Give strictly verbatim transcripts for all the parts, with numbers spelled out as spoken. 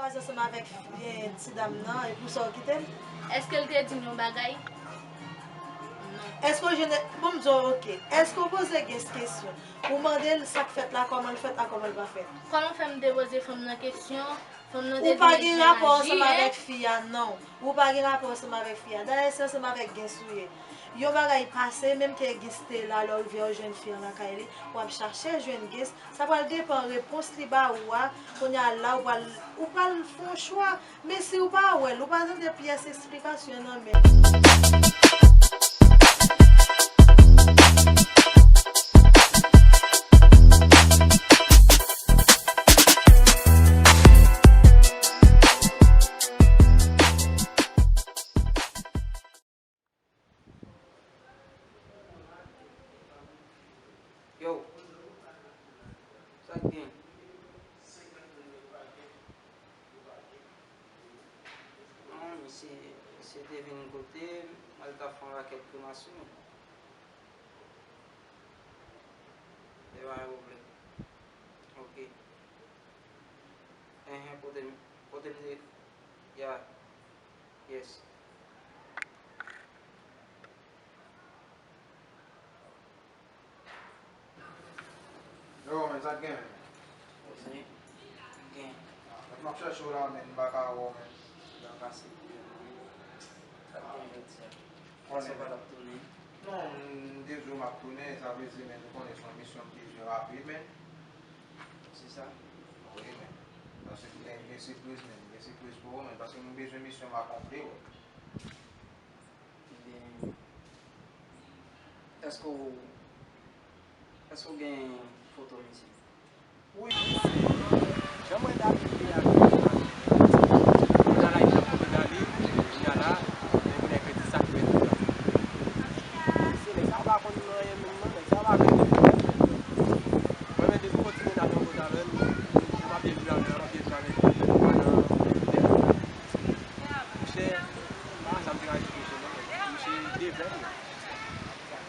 Kwaze ansanm avèk, eh, ti dam nan, e pou sa w kite m? Èske l te di m yon bagay? Non. Èske w jwenn, bon, m di w, oke. Èske w poze Guess kesyon? Ou mande l sa k fèt la, kòman l fèt la, kòman l pa fèt? Kòman fè m te poze fanm nan kesyon? Fanm nan te di m epi m aji, en? Ou pa gen rapò ansanm avèk fi a, non. Ou pa gen rapò ansanm avèk fi a. Dayè, se ansanm avèk Guess ou ye. Yon bagay pase, menm ke Guess te la, lè w rive w jwenn fi an lakay li, w ap chache jwenn Guess. Sa pral depann repons li ba ou a. Kounye a la, ou pral, ou pral fè yon chwa. Men si w pa wè l, ou pa tande pyès esplikasyon nan men l. Yo, sa k gen? Non, misye, misye te vin kote m, mwen t ap fè yon rakèt kremasyon. E pa yon pwoblèm. Ok. Enhen, kote m, kote m te, ya, yes. Yo, men, sa k gen, men? Poze, gen. Ah, m ap chèche w la, men, m pa ka wè w, men. Sa k gen jodi a? Konnen, men. Non, m te di w m ap tounen, sa vle di, men, ou konnen se yon misyon m te jwe rapid, men. Se sa? Wi, men. Paske m gen, gen sipriz, men, gen sipriz pou ou, men, paske m bezwen misyon m akonpli, wi. Ebyen, èske w, èske w gen foto misye? Wi. Jan mwen t ap viv avèk li a, mwen t al ayiti nan pwopriyetè li, kounye a la, men kounye a kredi sa k fèt. Se nèg sa pa konn anyen menm non, nèg sa pa konn anyen. Mwen menm depi m kontinye nan yon kote avè l, m ap viv avè l, m ap viv avè l, m pa nan pwopriyetè. Monchè, pa sa m te ka di misye non, men misye devè m.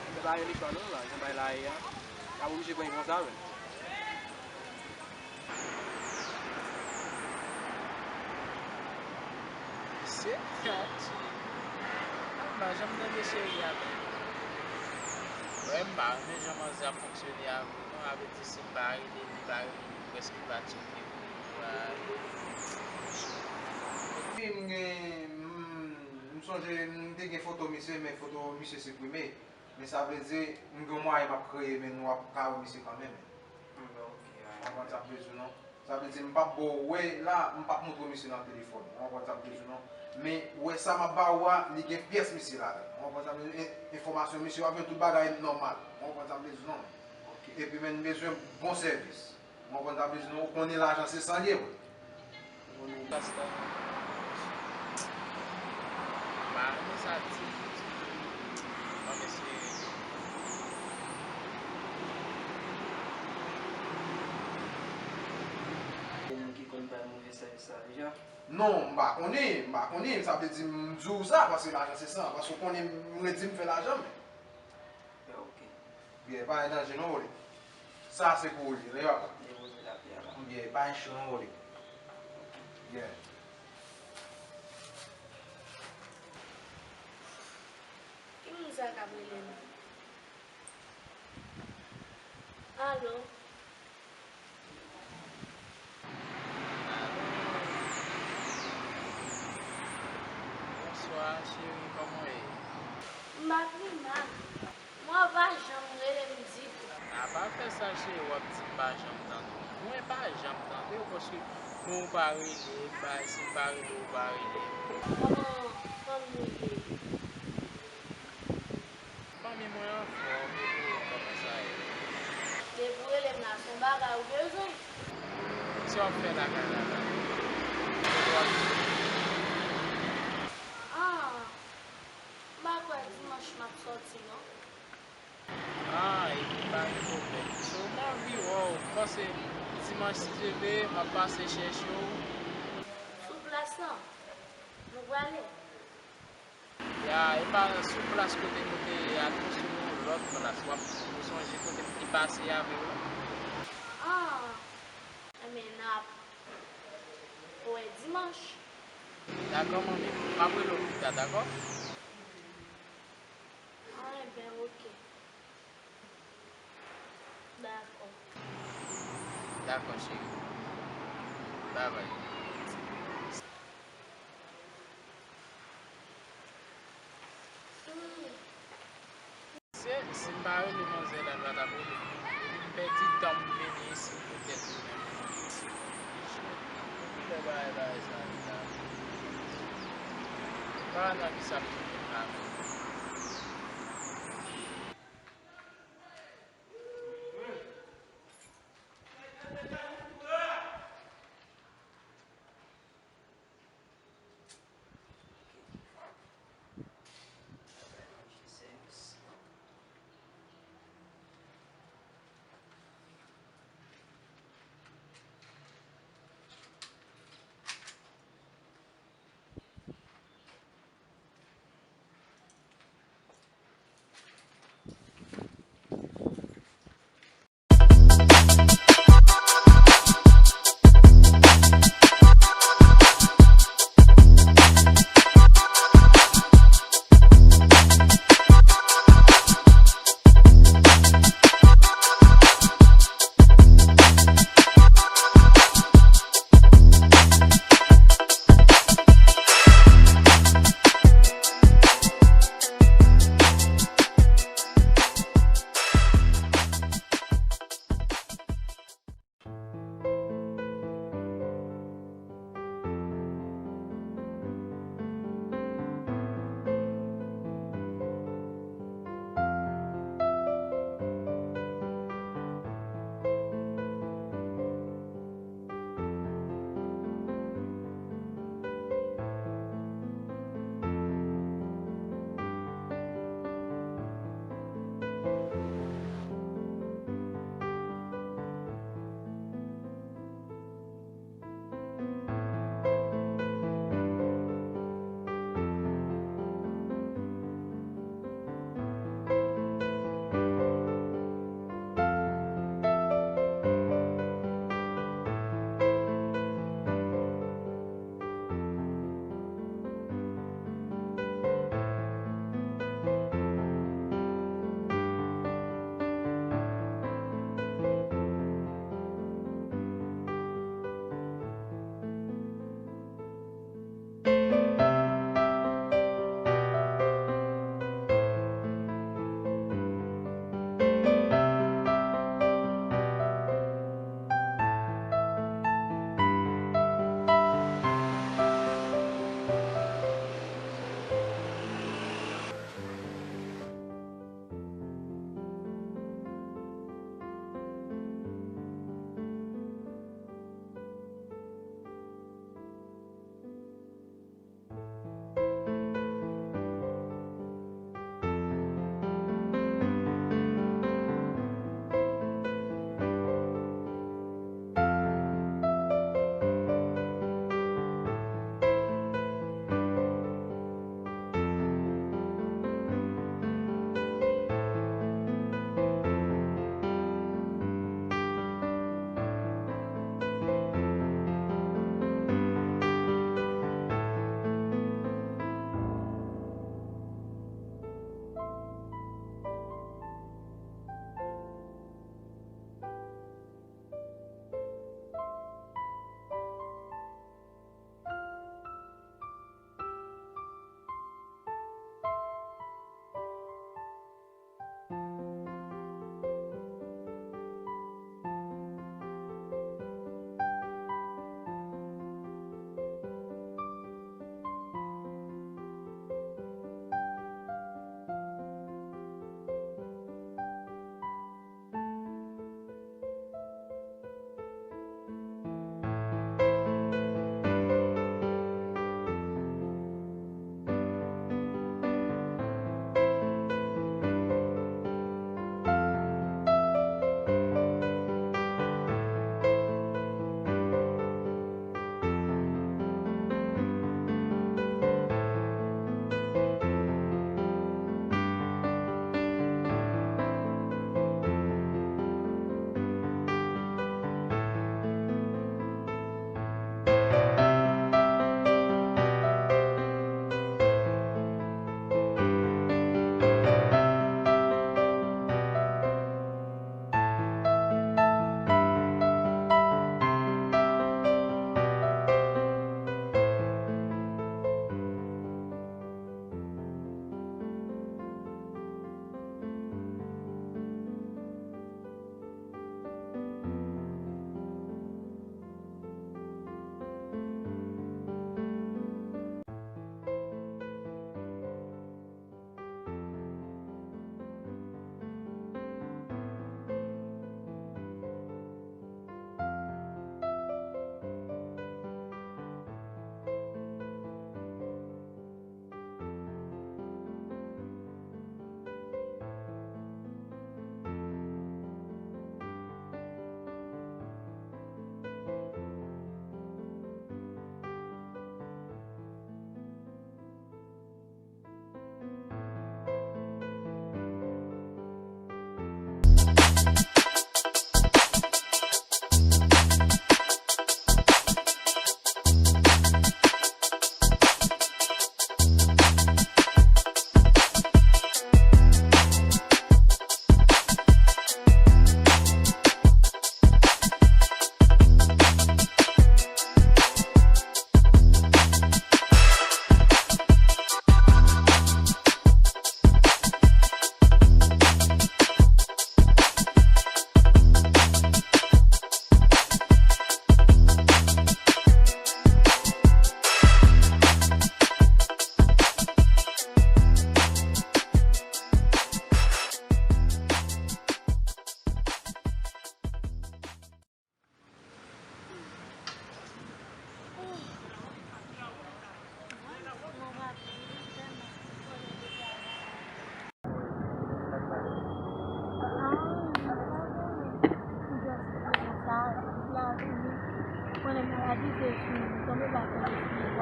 Misye pa gen lechwa non, la, jan bagay la ye a. N ap oblije pran l konsa, men. Mesye, Tati. Anba, jan m tande cheri a menm. Wè, m pa renmen jan manzè ap fonksyone a vre non, avè di si m pa rele li, li pa rele li, prèske li pa tcheke m. Epi m gen, m, m sonje m te gen foto misye, men foto misye siprime. Men sa vle di, m gen yon mwayen m ap kreye, men nou ap ka wè misye kanmenm. M konprann sa m vle di w non. Sa vle di, m p ap ba w wè la, m p ap montre w misye nan telefòn. Ou konprann sa m vle di w non. Men, ou wè sa m ap ba ou a, li gen pyès misye ladan l. Ou konprann sa m vle di w? En-, enfòmasyon misye, w ap jwenn tout bagay nòmal. Ou konprann sa m vle di w non. Epi, men, m bezwen bon sèvis. Ou konprann sa m vle di w non. Ou konnen lajan se san l ye, wi. Ou konnen pasta. M pa renmen sa ditou, ditou. Mwen, mesye. Gen moun ki konn bay move sèvis sa deja? Non, m pa konnen, m pa konnen. Sa vle di m di w sa, paske lajan se san. Paske w konnen m redi m fè lajan, men. Ya, ok. Byen, pa gen danje non, Oli. Sa se pou Oli, lè yo ap. Byen, pa gen cho non, Oli. Byen. Ki moun sa k ap rele m? Alo? Alo? Bonswa, cheri, kòman w ye? M pa pi mal. Mwen w pa janm rele m ditou. A pa fè sa, cheri, w ap di m pa janm tande w. Mwen pa janm tande w, paske bon, ou pa rele m, bay, si m pa rele w, ou pa rele m. Kòman fanmi w ye? Fanmi mwen anfòm, e pou ou, kòman sa ye? Depi w rele m la, se yon bagay ou bezwen? Sa w ap fè lakay la la? Kote w ap viv? Ah, m pa kwè dimanch m ap sòti non. Ah, epi pa gen pwoblèm. So, m anvi wè w. M panse dimanch, si Dye vle, m ap pase chèche w. Sou plas lan, nou prale? Ya, e pa sou plas kote nou te ye a, nou sou yon lòt plas. W ap, ou sonje kote m te pase avè w la? Ah, enben, n ap wè Dimanch. Dakò, manmi. M ap rele w pita, dakò? Ah, enben, oke. Dakò. Dakò, cheri. Babay. Se, si m pa rele manzè la, l pa t ap rele m. Epi m pèdi tan m vini isit poutèt li menm. Ki koulè bagay, bagay sa ye la? M pa wè nan kisa m tounen la menm.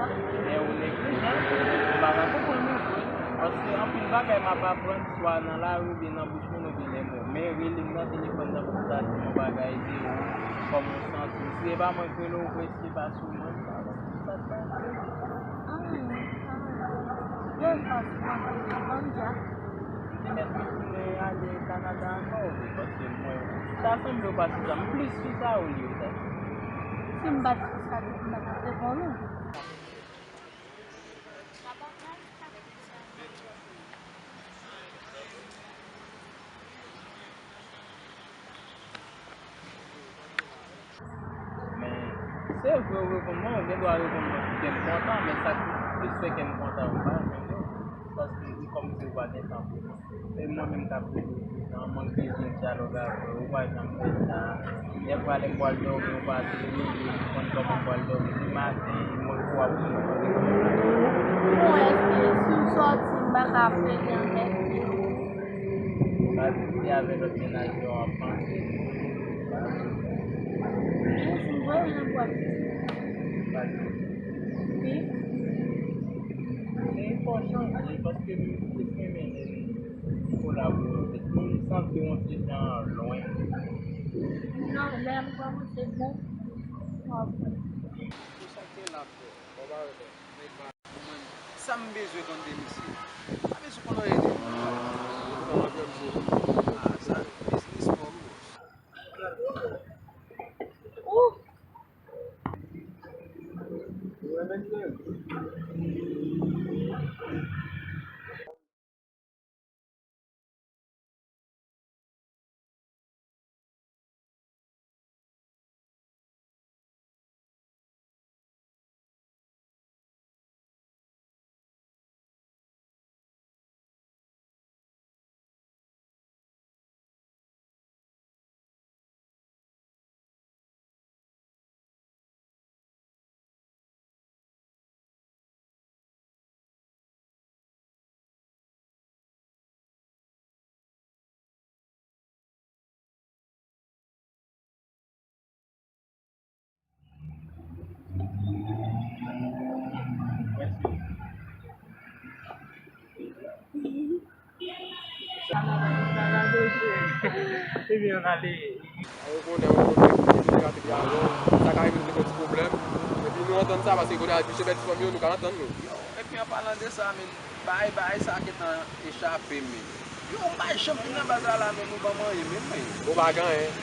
Men ou neglijan, m pa ka konprann ou vre. Paske anpil bagay m ap aprann, swa nan lari oubyen nan bouch moun oubyen lè mò. Men rele m nan telefòn nan pou m ta di yon bagay, di ou kòman w santi w. Si se pa mwen k rele w vre, si se pa sou mwen, m pa konn sa k pase. Anyen, anyen. Gen fòs mwen vle vann djak. Li mèt retounen ale Kanada ankò, wi, paske mwen, sa sanble w pa sou sa. M plis sou sa olye sa. Si m pa t sou sa, depi m pa t ap reponn ou. Men, se vre, ou reponn mwen, ou gen dwa reponn mwen pou kè m kontan, men sa k plis fè kè m kontan, ou pa jwenn yo. Paske li kòmsi ou pa gen tan pou mwen. E mwen menm k ap rele w toutan, mwen bezwen dyalòg avè w, ou pa janm fè sa. Dèfwa lè m pral dòmi, ou pa vle rele m, konn kòman m pral dòmi. Di maten, mwen pou w ap rele m. Bon, èske si w sòti, m pa ka ap rele anmède w? Ou ka di se avè lòt mennaj yo w ap panse. Ou si m voye nan bwat. Wi. Men fò chanje, paske m plis renmen lè n kolabore. M santi yon ti jan lwen. Non, lè m kòmanse bon, w ap wè. Ou santi l ap fè, w ap arete. Sa m bezwen konn de misye. Sa vle di w konn anyen de li. Ah, sa biznis pa w, bro. Ebyen, ann ale. Ou konnen, ou konnen, ou konnen, sa ka rive nou te gen ti pwoblèm. Epi nou antann sa, paske kounye a, misye pèdi fanmi yo, nou ka antann nou. Epi an palan de sa, men, bay, bay, sa gentan echape, men. Yo, m pa janm vin nan baz la, la, men nou ban m anyen, men, men. Ou pa gen anyen.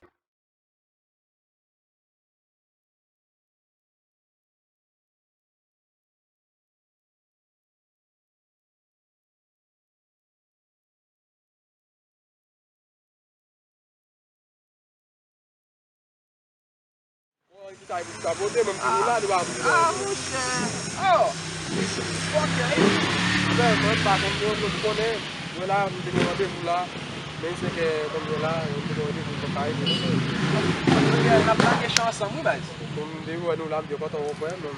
Bon, ki sa, ki sa pote, menm si nou la, nou pa pou. Ah, monchè. Oh! Ok. Mwen, mwen pa konn, mwen, mwen konnen. Mwen la, m te gen randevou la. Men se ke, kòm mwen la, m te gen randevou pou kay. N ap lage chan ansanm, wi, baz. Bon, m te wè nou la, m te kontan wè w, frè, men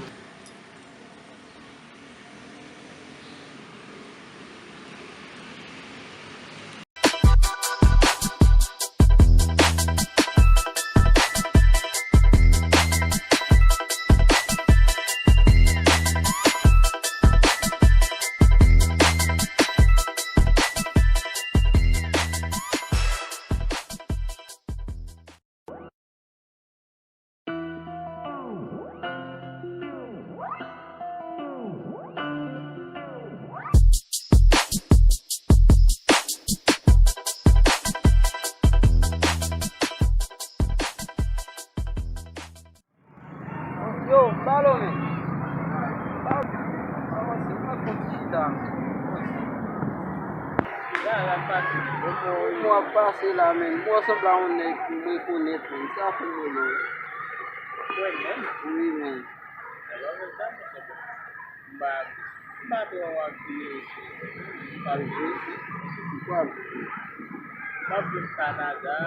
Yo, balo men. Avanse, mwen fon ti chita. Ya, la pase. Mwen ap pase la men. Mwen sanble a yon nèg mwen konèt men. Sa fou mwen non. Wi men. M pa, m pa twò wè ki, ki pral jwe. M ap jwe Kanada,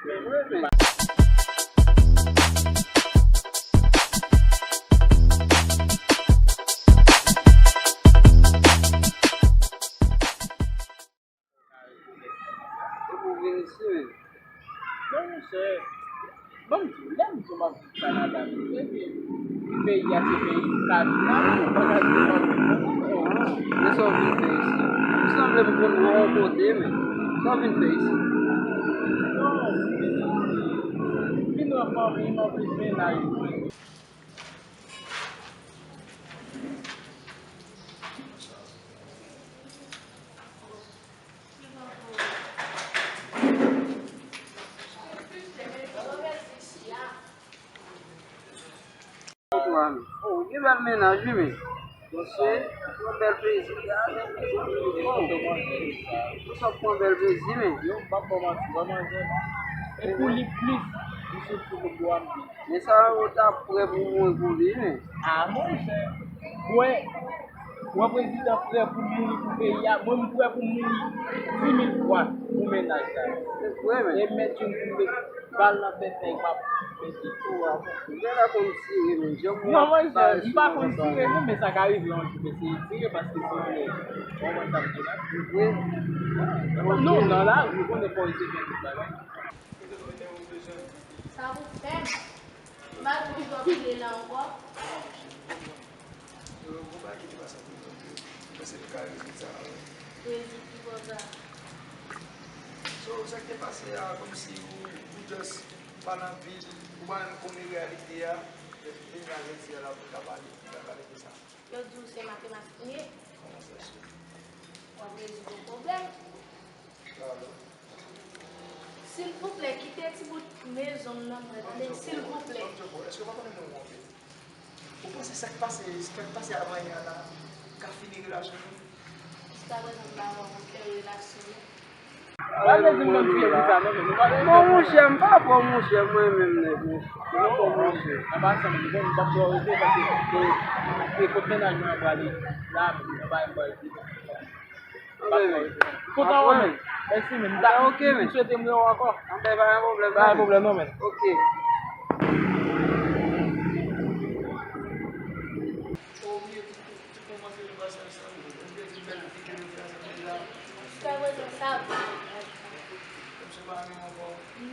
sou Epi w vin isi menm. Non, monchè. Ban m di w, lè m di w m ap viv Kanada, men, epi, Peyi a se peyi m ka di la, m pa ka di m pa konn. Men sa w vin fè isi? M sanble m konn wè w yon kote, men sa w vin fè isi? Non, m vin isi. M vin wè fanmi m, anplis mennaj mwen. Antoine, oh, ou gen bèl mennaj, wi, men. Mesye, yon bèl plezi. Bon, ou sot pran bèl plezi, men. Yo, m p ap ba w manti, vrèman, vrèman. E pou li plis, li soti sou kote w ap viv. Men sa yo t ap prè pou mouri pou li, men. A, monchè, wè, wè prezidan prè pou mouri pou peyi a, mwen m prè pou mouri di mil fwa pou mennaj sa. Se vre, men. E mèt youn pou met bal nan tèt nèg m ap mete. Ou a, ou genlè konn tire, men, janm wè. Non, monchè, m pa konn tire, non, men sa ka rive yon jou, mesye, tire paske se yon nèg. Ou konprann sa m di la? Se vre. Non, nan lari, ou konnen fò w eseye fè tout bagay. Sa pou fè m. M pa t pi pòpilè la ankò. Yo, bon bagay ki te pase antre nou, mwen panse nou ka rezoud sa, wi. Rezoud ki bò sa? So, sa k te pase a, kòmsi ou, ou just pa nan vil, ou pa menm konnen reyalite a, men vin nan jodi a la pou n ka pale, pou n ka pale de sa. Yo di w se matematik m ye. Kòman sa se? W ap rezoud yon pwoblèm. Pardon? Silvouplè, kite ti bout mezon m nan mwen, tande? Silvouplè. Èske w pa konnen mwen ou anpil? Ou panse sa k pase, sa k pase avanyè a la ka fini relasyon nou? Jiskaprezan m pa wè w fè relasyon nou. Pa vle di m menm fye pou sa non, men nou pa vle. Bon, monchè, m pa bon, monchè, mwen menm nèg, monchè. M pa bon, monchè. An pasan, m bon, m p ap fè w rete, paske, e, e kot mennaj mwen an prale la, m pa, m pa rete. Kontan wè w, men. Mèsi, men. M ta, ok, men. M swete m wè w ankò. Anben, pa gen pwoblèm, pa gen pwoblèm, non, men. Ok. Jiskaprezan, sa va.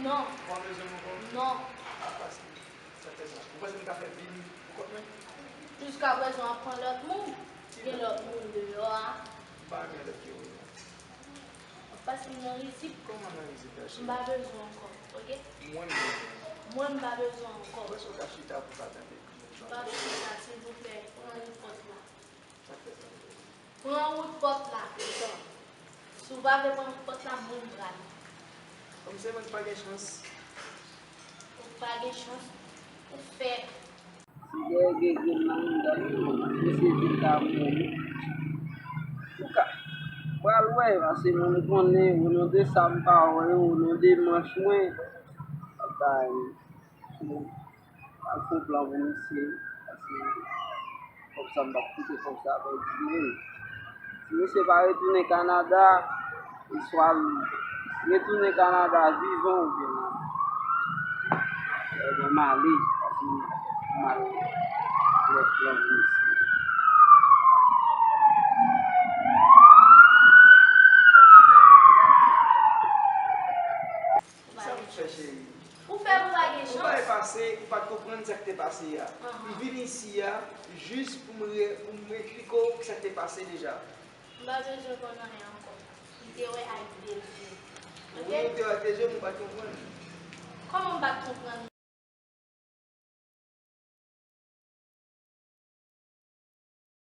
Non. Non. Sa k fè sa? Ou panse m ka fè vi m pou kont mwen? Jiskaprezan, w ap pran lòt moun. Gen lòt moun deyò a. M pa renmen lòt ke ou non. W ap pase m nan rizib. Kòman nan rizib la, cheri? M pa bezwen w ankò, ok? Mwen, m bezwen w. Mwen, m pa bezwen w ankò. Ou panse w ka chita pou sa tande? M p ap chita, silvouplè, pran wout pòt la. Sa k fè sa? Pran wout pòt la, pito. Si w pa vle pran wout pòt la, mwen m prale. Kòm se mwen ki pa gen chans. Ou pa gen chans, ou fè. Si dèyè gen grenn nan anndan m, mesye di l ka mouri. Ou ka pral wè, paske mwen m konnen, o non de sa m pa wè yo, o non de manch mwen, ap bay. Al fè plan pou misye, paske kòb sa m p ap kite kòb sa pèdi vre. Si misye pa retounen Kanada, li swa l retounen Kanada vivan oubyen mò. Ebyen, m ale, paske m al fè plan pou misye. Sa m fè, cheri? Ou fè pou pa gen chans. Ou bay pase, ou pa t konprann sa k te pase a. Ahan. M vin isi a, jis pou m re-, pou m eksplike w sa k te pase deja. M pa bezwen konn anyen ankò. M te wè ak de je. Wi, ou te wè ak de je, men ou pa t konprann. Kòman m pa t konprann?